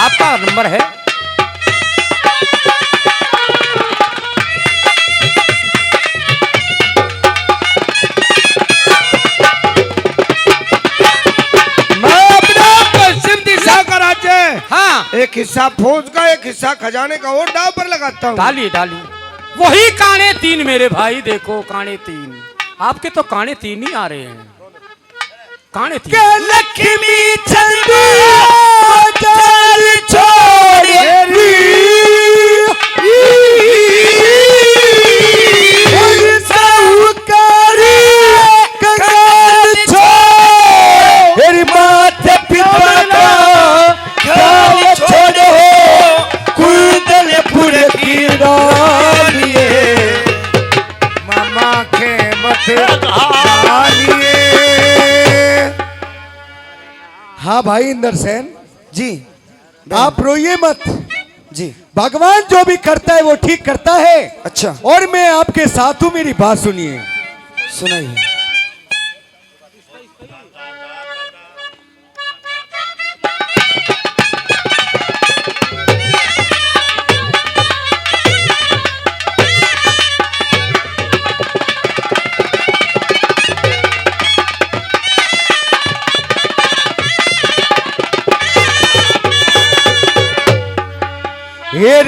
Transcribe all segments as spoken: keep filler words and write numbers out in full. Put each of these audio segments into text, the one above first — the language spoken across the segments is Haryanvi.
का नंबर है। मैं अपना पश्चिम दिशा का राज्य, हाँ। एक हिस्सा फौज का, एक हिस्सा खजाने का और दाव पर लगाता हूँ। डालिए, डालिए। वही काने तीन मेरे भाई, देखो काने तीन। आपके तो काने तीन ही आ रहे हैं। काने तीन। के लक्ष्मी चंद बाजार छोड़ री, और साहूकारी कंगाल छोड़, मेरी मात पिता का ख्याल छोड़ो, कुंदनपुर की रानी। मामा के मत मानिए। हाँ भाई इंद्रसेन जी, आप रोइए मत। जी। भगवान जो भी करता है वो ठीक करता है। अच्छा। और मैं आपके साथ हूँ, मेरी बात सुनिए। सुनाइए।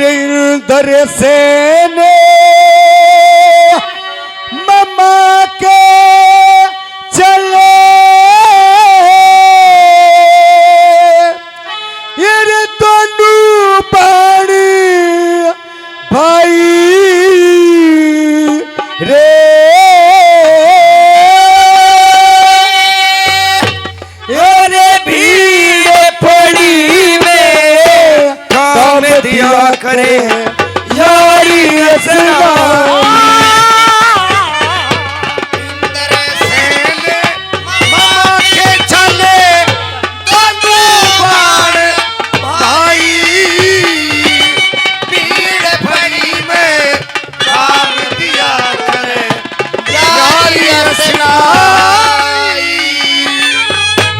इंद्रसेन मामा के चले, ये रे दोनों बाण भाई रे। अरे भीड़ पड़ी में काम दिया करे यारी असना। इंद्रसेन मामा के चले दोनों बाण भाई, भीड़ पड़ी में काम दिया करे यारी असना।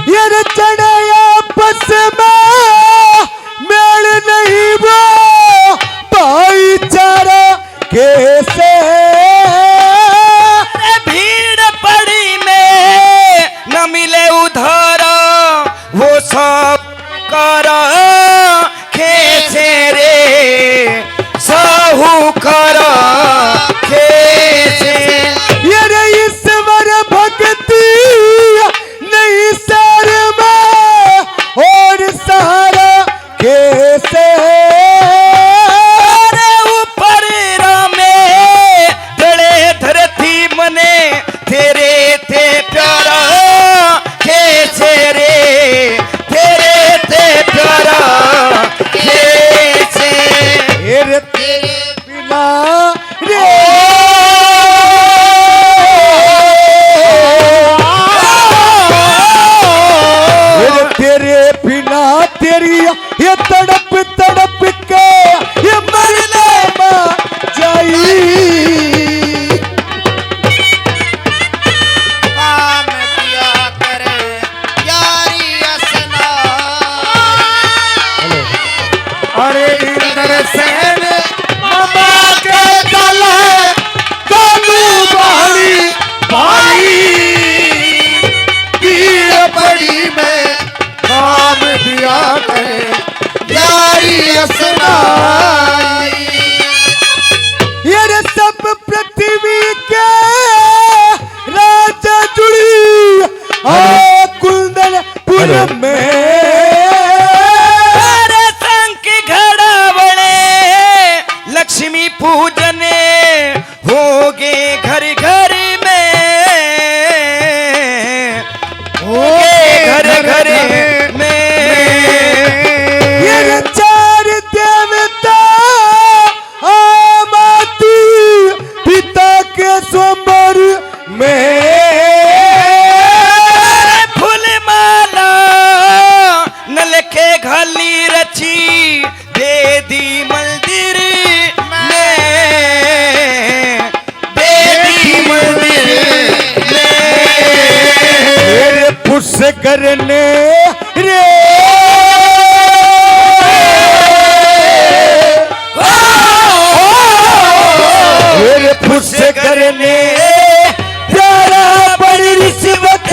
ये रे जने आपस में मेल नहीं वो भाईचारा कैसे। अरे भीड़ पड़ी में न मिले उधारा, वो साहूकारा कैसे रे, साहूकारा कैसे। ये रे ईश्वर भक्ति नहीं शहर में और सहारा कैसे। अरे ऊपर रामे तले धरती मने, तेरे ते प्यारा कैसे रे, तेरे ते प्यारा कैसे। तेरे, तेरे बिना रे, तेरे बिना तेरी ये तड़प तड़प के ये मरने मा जाई। काम दिया करे यारी असना। हेलो। अरे इंद्रसेन मामा के चले कानू बहाली भाई, भीड़ पड़ी में काम दिया करे यारी असना। ये रे सब पृथ्वी के राजा जुड़ी आ कुंदनपुर हेलो। में। अरे शंख घड़ा बने लक्ष्मी पूजन होगे घर घर में, होगे घर घर में। ये चार देवता आमाती पिता के स्वयंवर में। फूल माला नलके घाली रची दे दी मंदिर में, दे दी मंदिर में। मेरे पुस करने रे। से करने प्यारा बड़ी रिश्वत,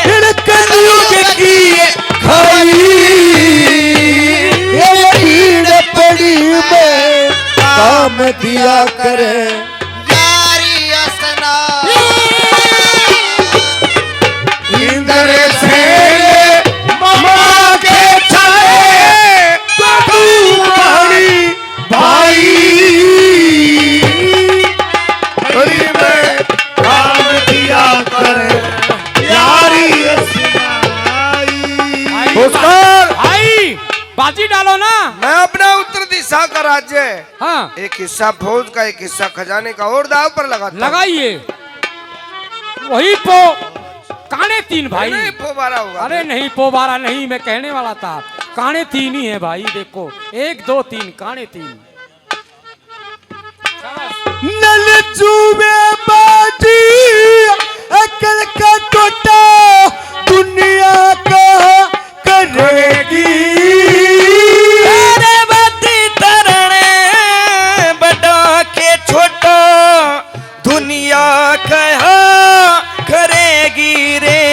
इण कलयुग की खाई। ये भीड़ पड़ी में काम दिया करे। यारी असना। इंद्र सेन मामा के छाए, तू पानी भाई, हरी में काम दिया कर, यारी सुनाई। भाई, भाई, बाजी डालो ना। मैं अपना उत्तर दिशा का राज्य, हाँ। एक हिस्सा फौज का, एक हिस्सा खजाने का और दाव पर लगाता हूँ। लगाइए। वही पो काणे तीन भाई। नहीं, नहीं, पोबारा होगा। अरे नहीं, पोबारा नहीं, मैं कहने वाला था। काणे तीन ही है भाई, देखो, एक, दो, तीन, काणे तीन। नल जुए बाजी, अकल का टोटा, दुनिया का करेगी। अरे बाती तरने बड़ा के छोटा, दुनिया कहा करेगी रे,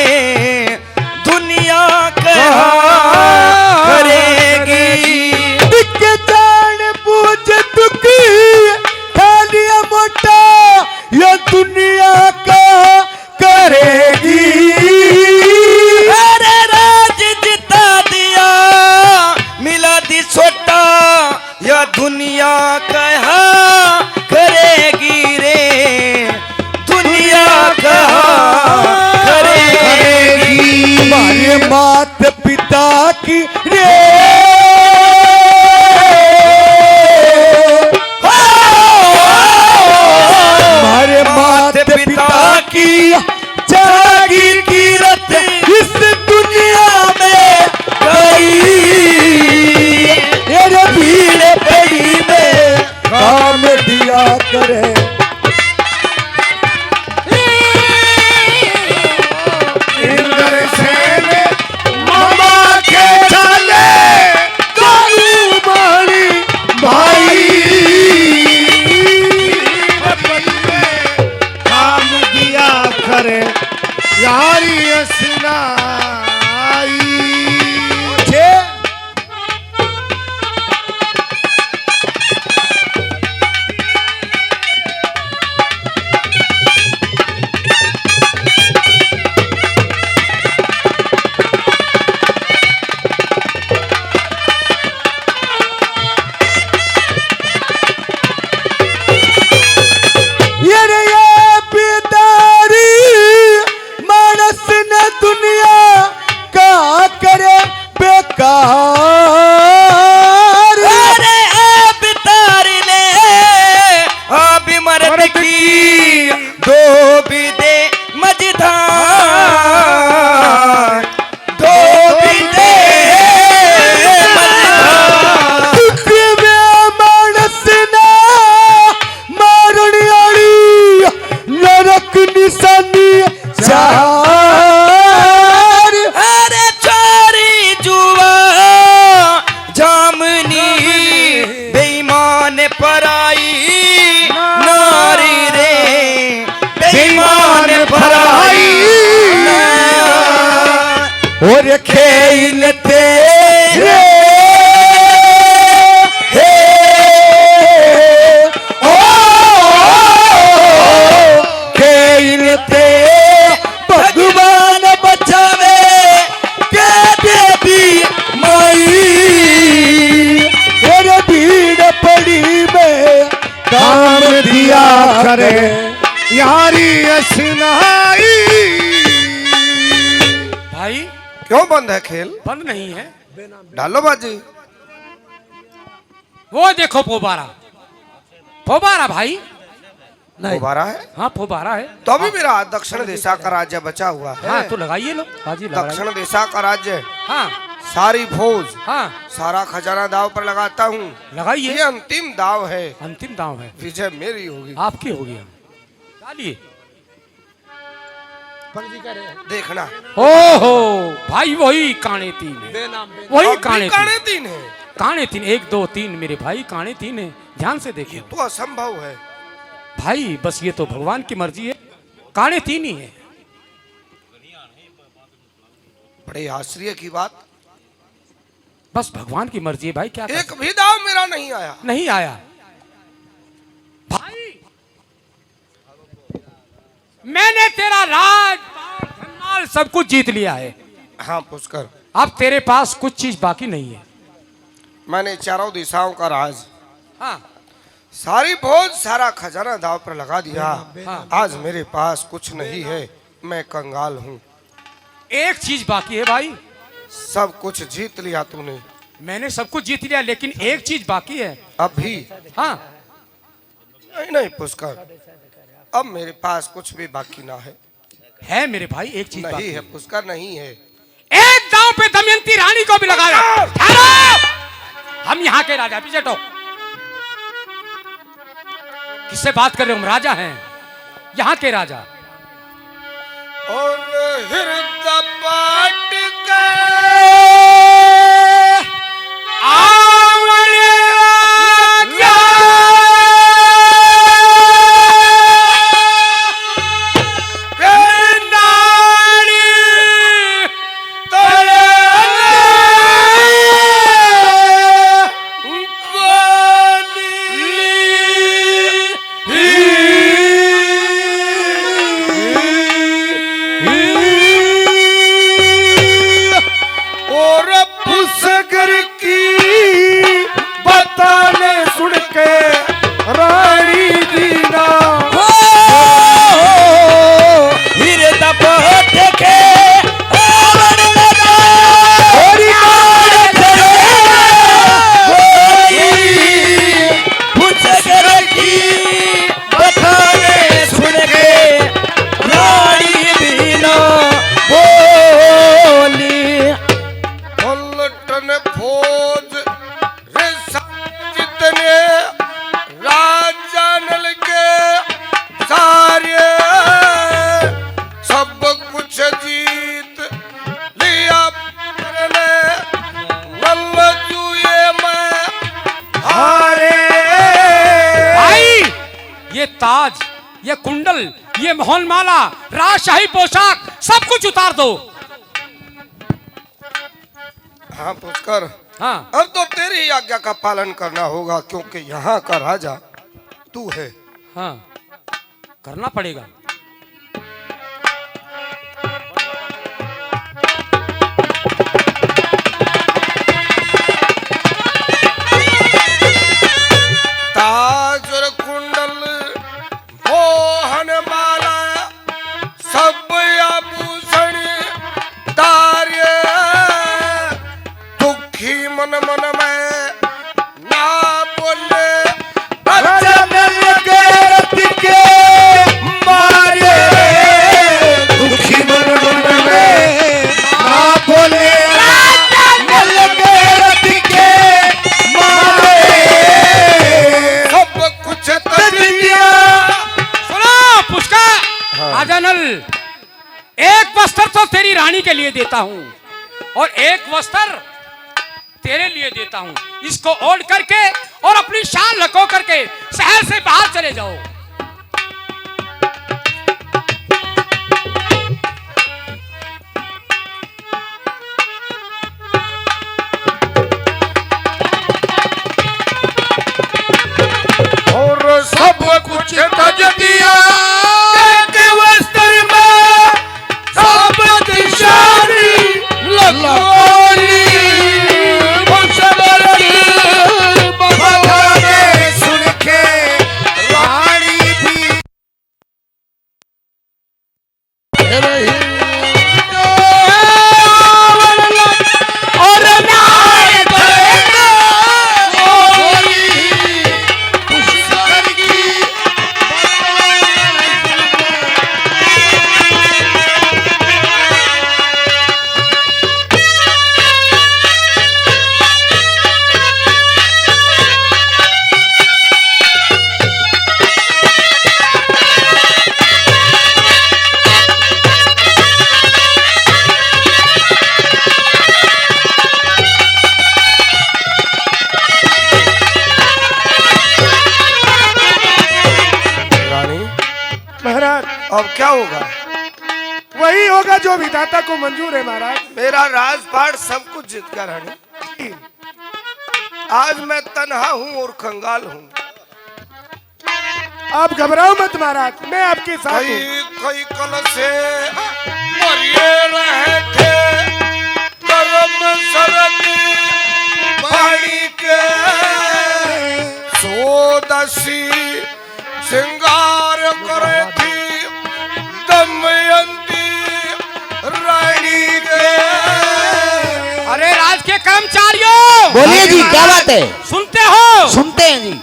दुनिया कहा करेगी। दिख जान बूझ दुखी, खालिया मोटा, ये दुनिया कहा करेगी। अरे राज जिता दिया, मिला दी सोटा, या दुनिया कहा करेगी रे, दुनिया कहा करेगी। हमारे मात पिता की रे, हमारे मात पिता की जागी कीरत इस दुनिया में गई। ये रे भीड़ पड़ी में काम दिया करे। इंद्रसेन मामा के चले कालू बाणी भाई। काम दिया करे यारी असनाई। छे। ये रे ये बेदारी मानस ने दुनिया का करे बेकार। अरे आप तारी ले, आप मर्द मर्द की की दो भी दे मझधार, दो भी दे मझधार। दुख में मानस ना मारने वाली नरक निशानी चार। अरे चारी जुआ जामनी बेईमान पराई नारी रे, बेईमान पराई। और खेल तेरे हे, ओ, खेल ते भगवान बचावे के देवी माई। और भीड़ पड़ी में काम दिया करे यारी असनाई। भाई, क्यों बंद है खेल? बंद नहीं है। डालो बाजी। वो देखो फोबारा, फोबारा भाई। नहीं। फोबारा है? हाँ, फोबारा है। तो अभी हाँ। मेरा दक्षिण दिशा का राज्य बचा हुआ है। हाँ, तो लगाइए लो, बाजी लगा दक्षिण दिशा का राज्य। हाँ। सारी फौज, हाँ। सारा खजाना दाव पर लगाता हूँ। लगाइए। ये अंतिम दाव है। अंतिम दाव है। विजय मेरी होगी। आपकी होगी। हम डालिए। पंडित जी कह रहे हैं। देखना। ओहो, भाई वही काणे तीन है। बेनाम, बेनाम। वही अब भी काणे तीन। काणे तीन है। काणे तीन, एक, दो, तीन मेरे भाई, काणे तीन है। ध्यान से देखिए। ये तो असंभव है। भाई, बस ये तो भगवान की मर्जी है, काने तीन ही है। बड़े आश्चर्य की बात। बस भगवान की मर्जी है भाई, क्या कर एक भी दांव मेरा नहीं आया। नहीं आया भाई, मैंने तेरा राज, पाट, धनमाल सब कुछ जीत लिया है। हाँ पुष्कर। अब तेरे पास कुछ चीज बाकी नहीं है। मैंने चारों दिशाओं का राज, हाँ। सारी भोज, सारा खजाना दाव पर लगा दिया। हाँ। आज मेरे पास कुछ नहीं है, मैं कंगाल हूँ। एक चीज बाकी है भाई। सब कुछ जीत लिया तूने। मैंने सब कुछ जीत लिया, लेकिन एक चीज बाकी है। अभी? हाँ। नहीं, नहीं पुष्कर, अब मेरे पास कुछ भी बाकी ना है। है मेरे भाई, एक चीज बाकी नहीं है। पुष्कर, नहीं है। एक दांव पे दमयंती रानी को भी लगा दे। ठहरो! हम यहाँ के राजा, पीछे हटो। किससे बात कर रहे हो? हम राजा हैं, यहाँ के राजा। और हृदय पाट के आवले वाला और पुष्कर की बताने सुन के रानी दीना। हो, हीरे दा पहट के आवण लगा। होरी मार करे होरी। पुष्कर की बताने सुन के रानी दीना बोली। पलटन फौज रे सारे जितने राजा नल के सारे, सब कुछ जीत लिया मैंने, नल जुए में हारे। भाई, ये ताज, ये कुंडल, ये मोहनमाला, राजशाही पोशाक, सब कुछ उतार दो। हाँ पुष्कर, हाँ। अब तो तेरी आज्ञा का पालन करना होगा, क्योंकि यहाँ का राजा तू है। हाँ, करना पड़ेगा। ताज और कुंडल मोहन माला सब आभूषण तारे, दुखी मन मन में ना बोले। राजा नल के रथ के मारे, दुखी मन मन में ना बोले। राजा नल के रथ के मारे, सब कुछ तज दिया। सुनो पुष्कर, हाँ। राजा नल, एक वस्त्र तो तेरी रानी के लिए देता हूँ और एक वस्त्र तेरे लिए देता हूँ। इसको ओढ़ करके और अपनी शान लुको करके शहर से बाहर चले जाओ। और सब कुछ तज दिया, एक वस्त्र में सब दिशारी लकोरी। भगवान सुन के रानी भी क्या होगा? वही होगा जो विधाता को मंजूर है महाराज। मेरा राजपाट सब कुछ जीत गया रानी। आज मैं तनहा हूँ और कंगाल हूँ। आप घबराओ मत महाराज, मैं आपके साथ हूँ। कई कल से मरिए रहे थे गर्म सरद पानी के, सोदसी श्रृंगार करे थी दमयंती रानी के। अरे राज के कर्मचारियों, बोलिए जी, क्या बात है? सुनते हो? सुनते हैं जी।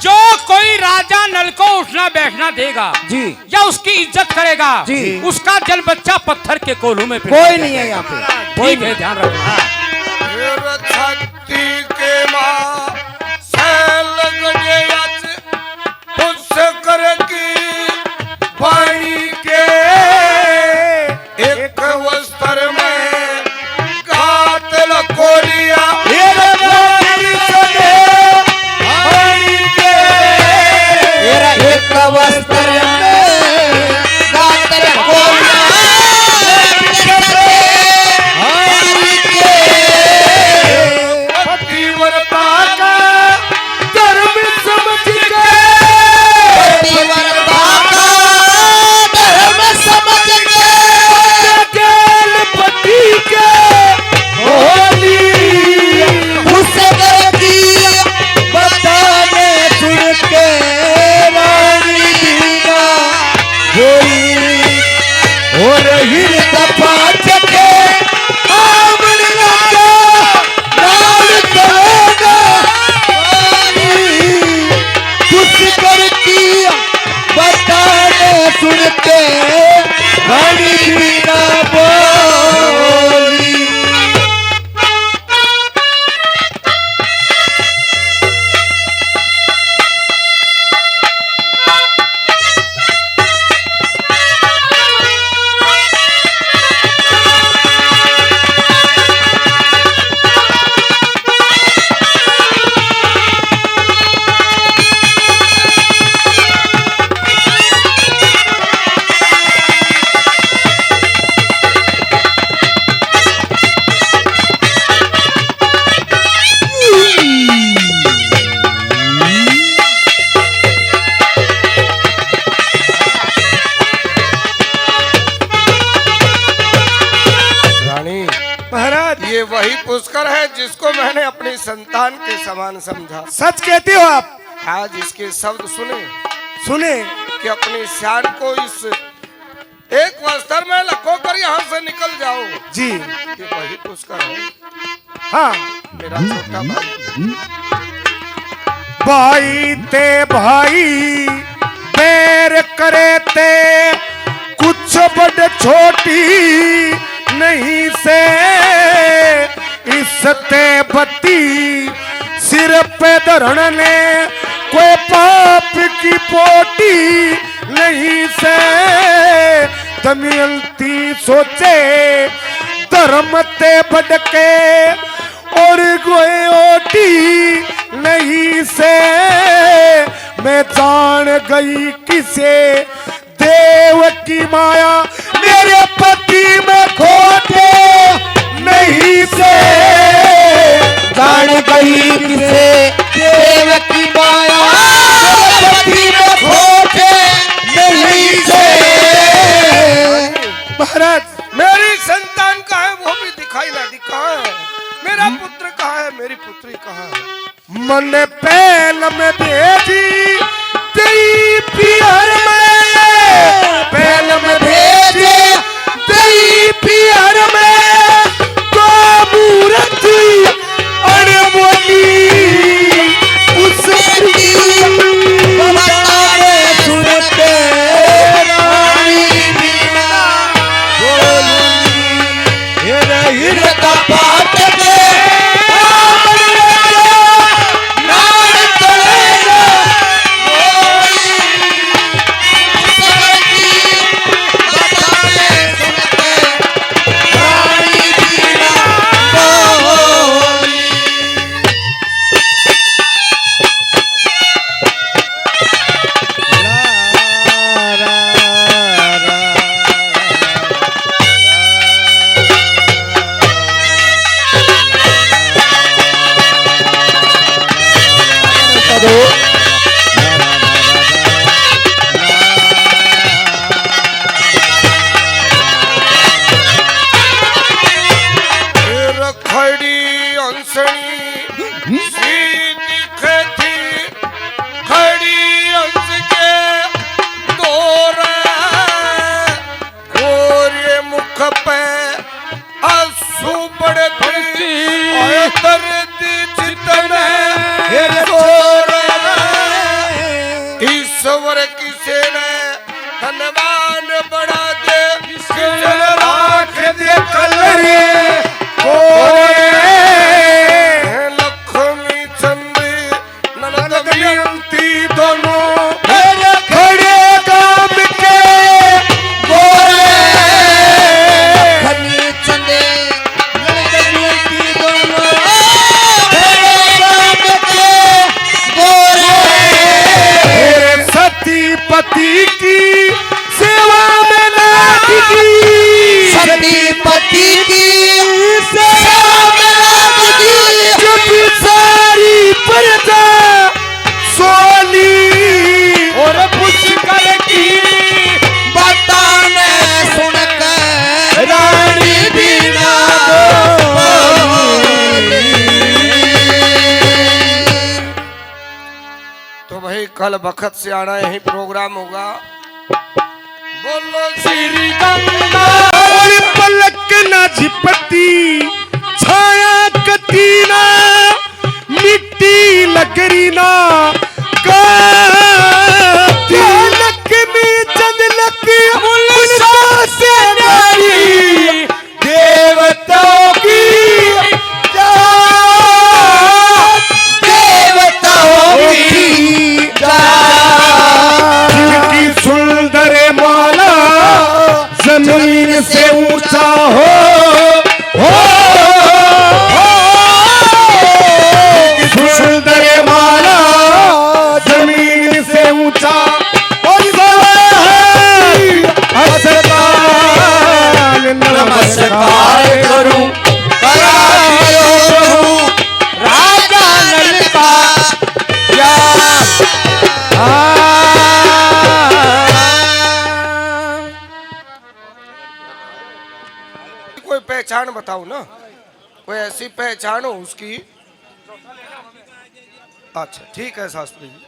जो कोई राजा नल को उठना बैठना देगा जी। या उसकी इज्जत करेगा, जी। उसका जन्म बच्चा पत्थर के कोलू में पिट कोई जाएगा। नहीं है यहाँ पे, कोई ठीक है, नहीं। ध्यान रखना। फिर छाती के माँ सैल गजे आज पुष्कर की पानी के एक वस्त्र में गात लकोरिया। ये रे कोटि सदे हरि के। ये रे एक वस्त्र में गात लकोरिया। हरि के। पतिव्रता का धर्म समझ के। पतिव्रता का धर्म समझ के। केलपति के होली। उस घर की बताने सुन के रानी बीना होली। और हिल दफा चके आमन लगा नाल करेगा। तुझ करती बताने सुनते रानी बिना बोली। रानी, महाराज। ये वही पुष्कर है जिसको मैंने अपनी संतान के समान समझा। सच कहते हो आप। आज इसके शब्द सुने। सुने। कि अपनी शान को इस एक वस्त्र में लको कर यहाँ से निकल जाओ। जी। ये वही पुष्कर है। हाँ। मेरा छोटा भाई। भाई ते भाई बैर करे ते, कुछ बड़ छोटी नहीं से। इस ते बत्ती सिर पे धरण ने, कोई पाप की पोटी नहीं से। दमयंती सोचे धर्म ते बढ़ के और कोई ओटी नहीं से। मैं जान गई किसे देव की माया मेरे पति में खोटे नहीं से। जान गई किसे देव की माया मेरे पति में खोटे नहीं से। महाराज, मेरी संतान कहाँ है, वो भी दिखाई ना दी। कहाँ है मेरा पुत्र, कहाँ है मेरी पुत्री, कहाँ है? मन पहल में भेजी तेरी पियर में, पहल में भेजी तेरी पियर में, तो मूरत अनमोली उसकी बतावे सुनते रानी बिना बोली। हिर हिर का पाट के आमन लगा, नाम तलेगा। कल बखत से आना, यही प्रोग्राम होगा। बोलो श्री गंगा। और पलक ना झिपकती छाया कती ना, मिट्टी लकड़ी ना काती। लक्ष्मी चंद लकी उल्टा से नारी। देवताओं की जात, देवताओं की जात। जिनकी सुंदर माला जमीन से ऊंचा हो, हो, हो। जिनकी सुंदर माला जमीन से ऊंचा और अस्पताल नमस्कार करूं, करा दियो प्रभु राजा नल का प्यार। कोई पहचान बताओ ना, कोई ऐसी पहचान हो उसकी। अच्छा, ठीक है शास्त्री जी,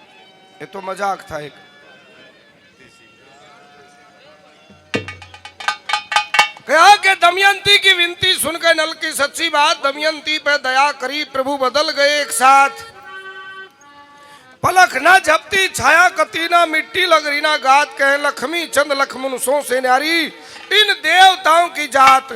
ये तो मजाक था एक। कहा कि दमयंती की विनती सुनकर नल की सच्ची बात, दमयंती पे दया करी, प्रभु बदल गए एक साथ। पलक ना झपती छाया कती ना, मिट्टी लग रही ना गात, कहे लक्ष्मी चंद लख मनुषों से न्यारी। इन देवताओं की जात,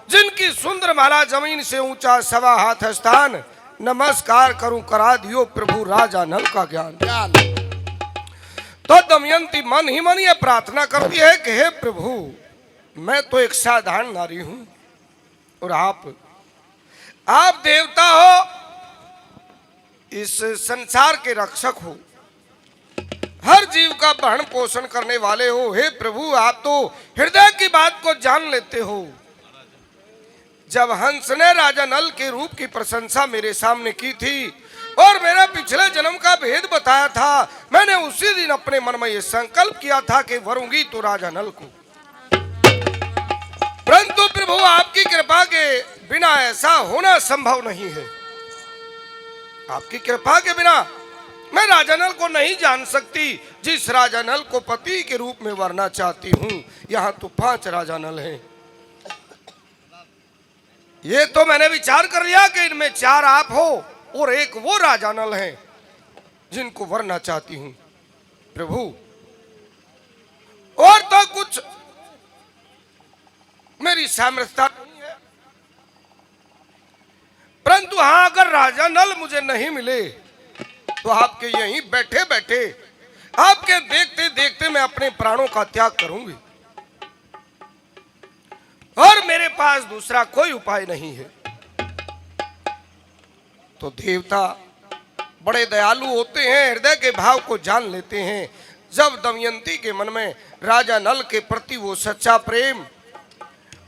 जिनकी सुंदर माला जमीन से ऊंचा सवा हाथ स्थान, नमस्कार करूं, करा दियो प्रभु राजा नल का ज्ञान। ज्ञान। तो दमयंती मन ही मन ये प्रार्थना करती है कि हे प्रभु, मैं तो एक साधारण नारी हूं और आप, आप देवता हो, इस संसार के रक्षक हो, हर जीव का भरण पोषण करने वाले हो। हे प्रभु, आप तो हृदय की बात को जान लेते हो। जब हंस ने राजा नल के रूप की प्रशंसा मेरे सामने की थी और मेरा पिछले जन्म का भेद बताया था, मैंने उसी दिन अपने मन में यह संकल्प किया था कि वरूंगी तो राजा नल को। परंतु प्रभु, आपकी कृपा के बिना ऐसा होना संभव नहीं है। आपकी कृपा के बिना मैं राजा नल को नहीं जान सकती। जिस राजा नल को पति के रूप में वरना चाहती हूँ, यहाँ तो पांच राजा नल हैं। ये तो मैंने विचार कर लिया कि इनमें चार आप हो और एक वो राजा नल हैं जिनको वरना चाहती हूँ प्रभु। और तो कुछ मेरी सामर्थ्यता नहीं है, परंतु हाँ, अगर राजा नल मुझे नहीं मिले तो आपके यहीं बैठे बैठे, आपके देखते देखते मैं अपने प्राणों का त्याग करूंगी और मेरे पास दूसरा कोई उपाय नहीं है। तो देवता बड़े दयालु होते हैं, हृदय के भाव को जान लेते हैं। जब दमयंती के मन में राजा नल के प्रति वो सच्चा प्रेम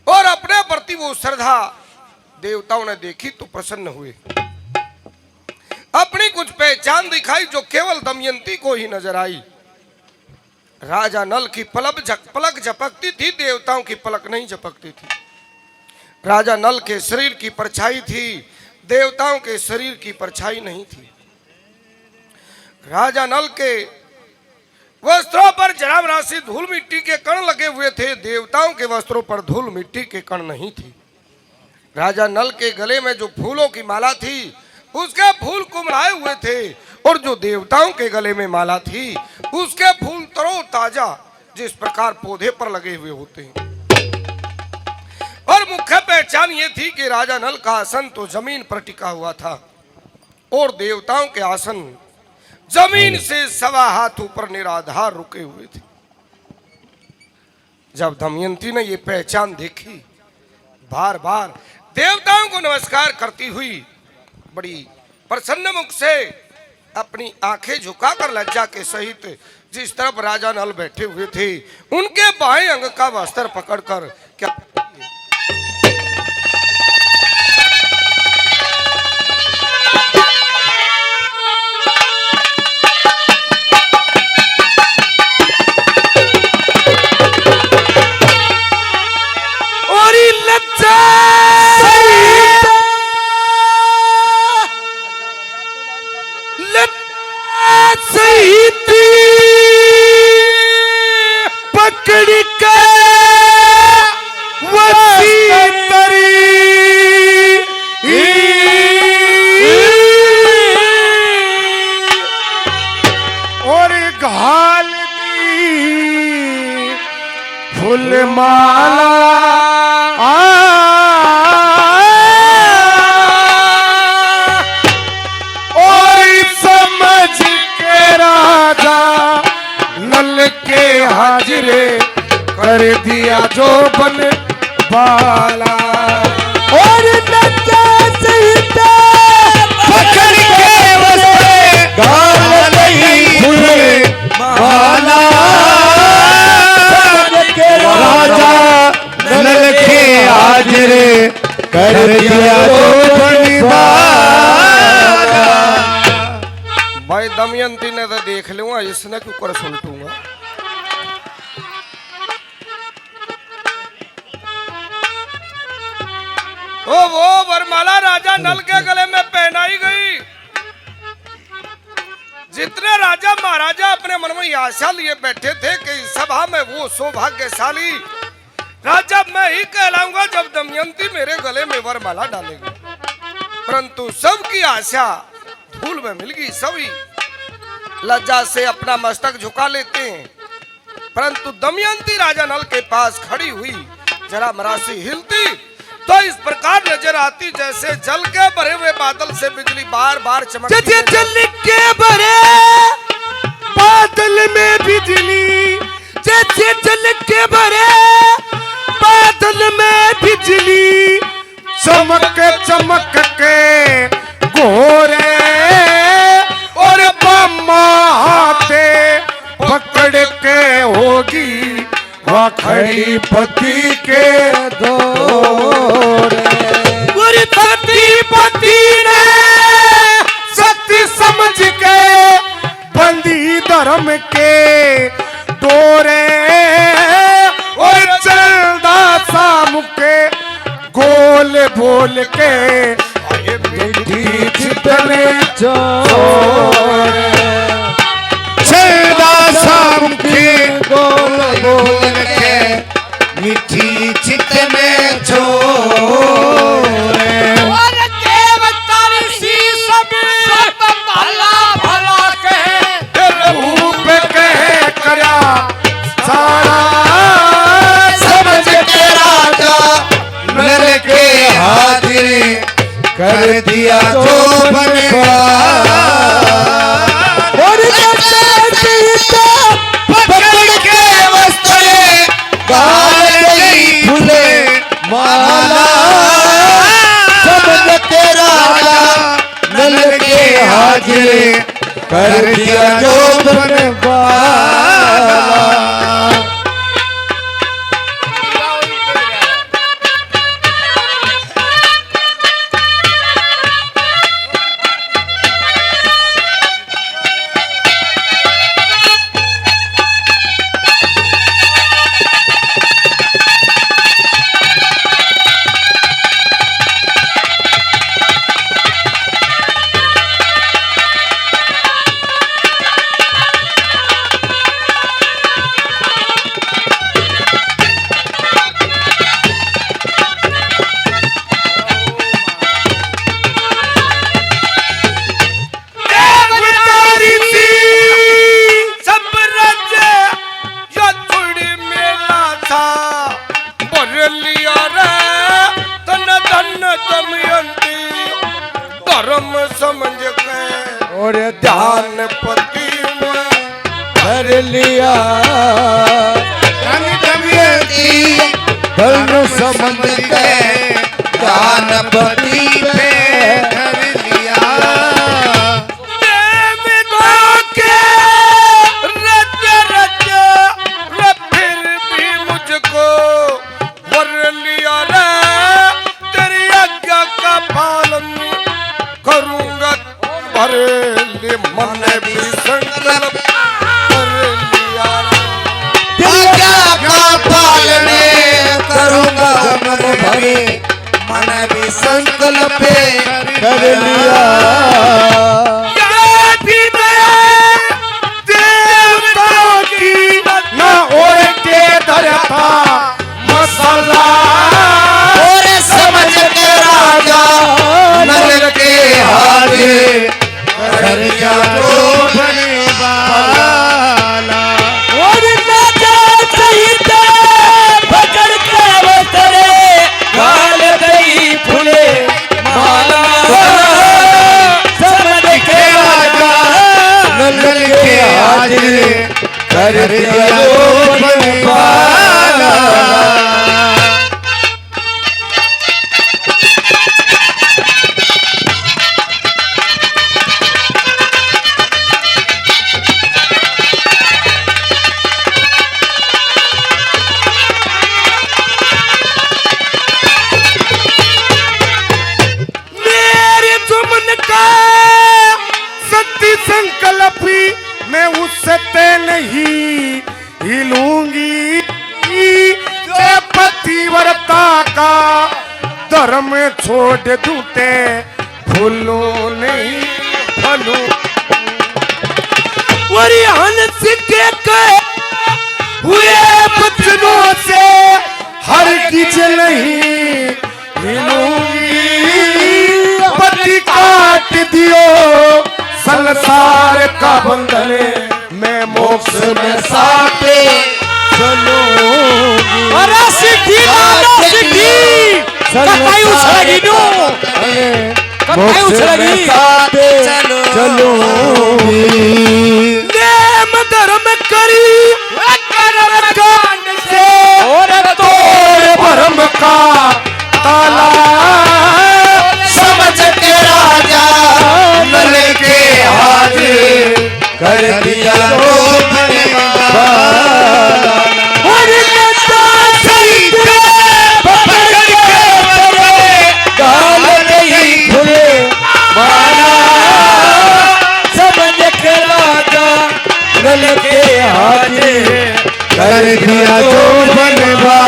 और अपने प्रति वो श्रद्धा देवताओं ने देखी तो प्रसन्न हुए। अपनी कुछ पहचान दिखाई जो केवल दमयंती को ही नजर आई। राजा नल की पलक झक-, पलक झपकती थी, देवताओं की पलक नहीं झपकती थी। राजा नल के शरीर की परछाई थी, देवताओं के शरीर की परछाई नहीं थी। राजा नल के वस्त्रों पर जरा बरा सी धूल मिट्टी के कण लगे हुए थे, देवताओं के वस्त्रों पर धूल मिट्टी के कण नहीं थी। राजा नल के गले में जो फूलों की माला थी, उसके फूल कुमलाए हुए थे, और जो देवताओं के गले में माला थी, उसके फूल तरोताजा, जिस प्रकार पौधे पर लगे हुए होते हैं। और मुख्य पहचान ये थी कि राजा नल का आसन तो जमीन पर टिका हुआ था और देवताओं के आसन जमीन से सवा हाथ ऊपर निराधार रुके हुए थे। जब दमयंती ने ये पहचान देखी, बार बार देवताओं को नमस्कार करती हुई बड़ी प्रसन्न मुख से अपनी आंखें झुकाकर लज्जा के सहित जिस तरफ राजा नल बैठे हुए थे, उनके बाएं अंग का वस्त्र पकड़कर क्या और लज्जा सहित, लज्जा सहित माला। आ, और समझ के राजा नल के हाजिरे कर दिया जो बन बाला। और नचा सहिता पकड़ के बसे गाल नहीं खुले माला। राजा नल के हाजिरे कर दिया जो बन बाला। भाई दमयंती ने तो देख लूंगा, इसने क्यों कर सुलटूंगा। ओ वो वरमाला राजा नल के गले में पहनाई गई। जितने राजा महाराजा अपने मन में ये आशा लिए बैठे थे कि इस सभा में वो सौभाग्यशाली राजा मैं ही कहलाऊंगा जब दमयंती मेरे गले में वरमाला डालेगी, परंतु सबकी आशा धूल में मिल गई। सभी लज्जा से अपना मस्तक झुका लेते हैं, परंतु दमयंती राजा नल के पास खड़ी हुई, जरा मरासी हिलती तो इस प्रकार नजर आती जैसे जल के भरे हुए बादल से बिजली बार बार चमकती जैसे है। जल के भरे बादल में बिजली, जैसे जल के भरे बादल में बिजली, चमक चमक के गोरे और बामा हाथे पकड़ के होगी वह खड़ी पति के दौरे। और पति पति ने शक्ति समझ के बंदी धर्म के डोरे। और चलदा सा मुके गोल बोल के, ये मीठी चितने छोड़। चलदा सा मुके गोल बोल के, मीठी चित में छोड़। और देवता ऋषि सब, सब भला भला कहे, रूप कहे करया सारा। समझ के राजा नल के हाजिर कर दिया जो बनवाला। और जैसे सीता पकड़ के वस्त्र गाल गई फूले माला। समझ के राजा नल के हाजिर कर दिया जो बनवाला। सब राज्य या थोड़ी मेला था, भर लिया रे तन धन दमयंती, धर्म समझ के और ध्यान पति में धर लिया। धन दमयंती धर्म समझ के ध्यान पति पे धर लिया। देवता के रज रज रे फिर भी मुझको वर लिया रे, तेरी आज्ञा का पालन करूंगा। भर ले मन भी संकल्प कर लिया रे। आज्ञा का पालन करूंगा मन भरे, मन भी संकल्प कर लिया। ये भी दया देवताओं की ना ओढ़ के धरा था मसाला। और समझ के राजा नल के हाजिर कर दिया जो बनवाला। और राजा सहित धर्म छोड़ दूं ते भूलूं नहीं, भूलूं। और हंस के कहे हुए वचनों से हरगिज नहीं हिलूंगी। पति काट दियो संसार का बंधन, मैं मोक्ष में साथ चलूंगी। अरे सिद्धि दादा सिद्धि, कताई उछल गई नू। अरे कताई मोक्ष उछल में गई। साथ चलूंगी। नेम धर्म करी कर्म कांड से, और तोड़ भरम का ताला। समझ के राजा नल के हाजिर कर दिया जो बनवाला। और नशा सही के पकड़ के पकड़े, गाल नहीं खुले मारा। समझ के राजा नल के हाजिर कर दिया जो बनवाला।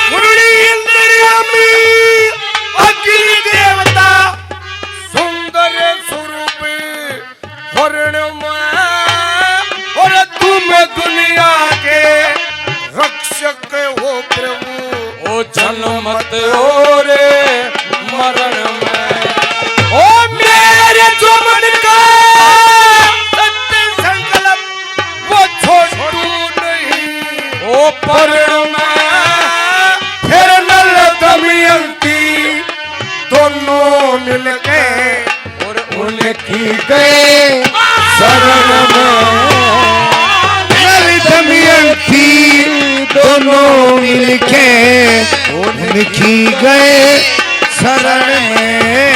मुरली अंतर्यामी अग्नि देवता सुंदर स्वरूप हरण में, और तुम दुनिया के रक्षक हो प्रभु। ओ जन्म मत हो रे मरण में। ओ मेरे जो मन का सत्य संकल्प वो छोड़ू नहीं। ओ परण में फिर नल दमयंती दोनों मिलके और उनकी गए शरण में। नल दमयंती दोनों मिलके उनकी गए शरण में।